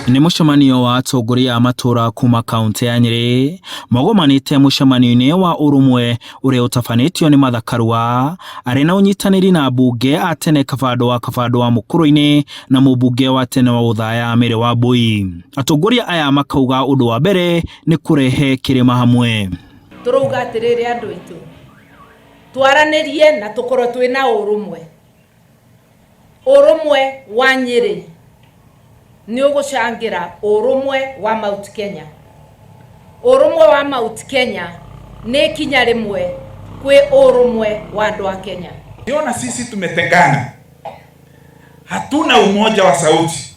Nĩ mũcemanio wa atongoria a matũra kuma kaunti ya Nyĩrĩ magomanĩte mũcemanio-inĩ wa ũrũmwe ũrĩa ũtabanĩtio nĩ Martha Karua arĩ na ũnyitanĩri na ambunge a tene Kabando wa Kabando wa Mũkũrũ-inĩ na mũmbunge wa tene wa Othaya Mary Wambui. Atongoria aya makauga ũndũ wa mbere nĩ kũrehe kĩrĩma hamwe. Tũrauga atĩrĩrĩ andũ aitũ, twaranĩrie na tũkorwo twĩna ũrũmwe. Ũrũmwe wa Nyĩrĩ nĩ ũgũcangĩra ũrũmwe wa Mount Kenya. Ũrũmwe wa Mount Kenya nĩ ikinya rĩmwe kwĩ ũrũmwe wa andũ a Kenya. Ukiona sisi tumetengana, hatuna umoja wa sauti,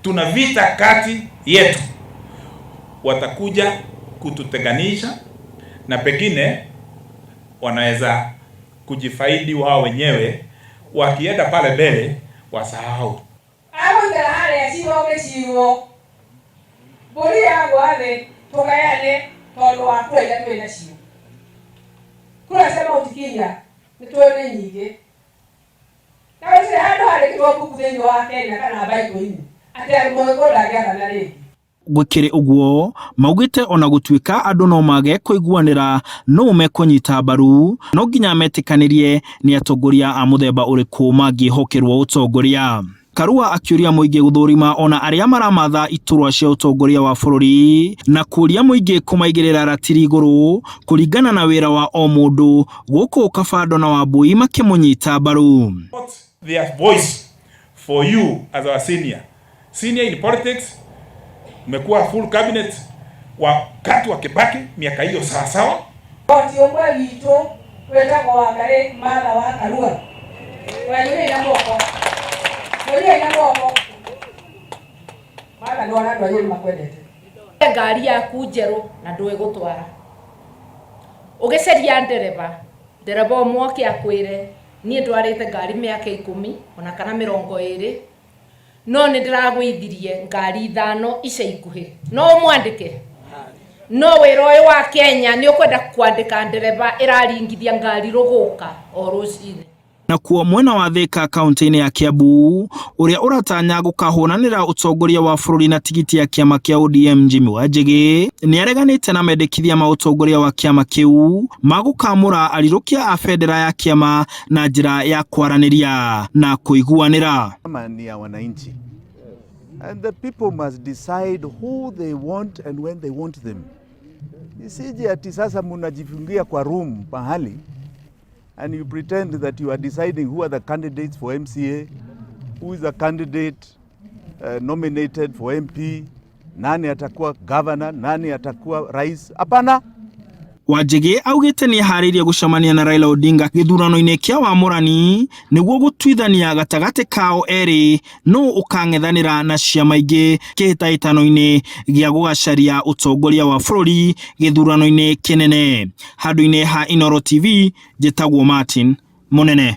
tuna vita kati yetu, watakuja kututenganisha na pengine wanaweza kujifaidi wao wenyewe, wakienda pale mbele wasahau. Agũikara harĩa cigo gĩcigo mbũri yagwa thĩ tũgayane tondũ wa kura iria twĩ nacio. Kura cia Mount Kenya nĩ tũĩ nĩ nyingĩ na gũtirĩ handũ handĩkĩtwo mbuku thĩinĩ wa Kenya kana Bible-inĩ atĩ Mũgĩkũyũ ndangĩathana rĩngĩ. Gũkĩrĩ ũguo, maugĩte ona gũtuĩka andũ no mage kũiguanĩra nũ mekũnyita mbaru, no nginya metĩkanĩrie nĩ atongoria a mũthemba ũrĩkũ mangĩhokerwo ũtongoria. Karua akĩũria mũingĩ gũthũrima ona arĩa maramatha iturwa cia ũtongoria wa bũrũri na kũria mũingĩ kũmaigĩrĩra ratiri igũrũ kũringana na wĩra wa o mũndũ, gũkũ Kabando na Wambui makĩmũnyita mbaru. Their voice for you as our senior. Senior in politics, umekuwa full cabinet wakati wa Kibaki miaka hiyo sawasawa. Koti ũmwe witũ wĩtagwo Wangarĩ Martha wa Karua. Wenyuhei na moko. Wenyuhei na moko. Martha nĩ wona andũ a Nyĩrĩ makwendete. Ngari yaku njerũ na ndũĩ gũtwara, ũgĩcaria ndereba, ndereba ũmwe oke akwĩre niĩ ndwarĩte ngari mĩaka 10 ona kana 20, no nĩ ndĩragũithirie ngari 5 ica ikuhĩ, no ũmwandĩke. No wĩra ũyũ wa Kenya nĩ ũkwenda kwandĩka ndereba ĩraringithia ngari rũgũka o rũcinĩ. Nakuo mwena wa Thika kaunti-inĩ ya Kiambu, ũrĩa ũratanya gũkahũranĩra ũtongoria wa bũrũri na tigiti ya kĩama kĩa ODM Jimmy Wanjigi nĩ areganĩte na mendekithia ma ũtongoria wa kĩama kĩu ma gũkamũra arirũkia a bendera ya kĩama na njĩra ya kwaranĩria na kũiguanĩra. Chama ni ya wananchi. And the people must decide who they want and when they want them. Isije ati sasa munajifungia kwa room pahali and you pretend that you are deciding who are the candidates for MCA, who is a candidate nominated for MP, nani atakuwa governor, nani atakuwa rais. Hapana. Wanjigi augĩte nĩ eharĩirie gũcemania na Raila Odinga gĩthurano-inĩ kĩa wamũrani nĩguo gũtuithania gatagatĩ kao erĩ nũ ũkang'ethanĩra na ciama ingĩ kĩhĩtahĩtano-inĩ gĩa gũgacaria ũtongoria wa bũrũri gĩthurano-inĩ kĩnene. Handũ-inĩ ha Inooro TV, njĩtagwo Martin Mũnene.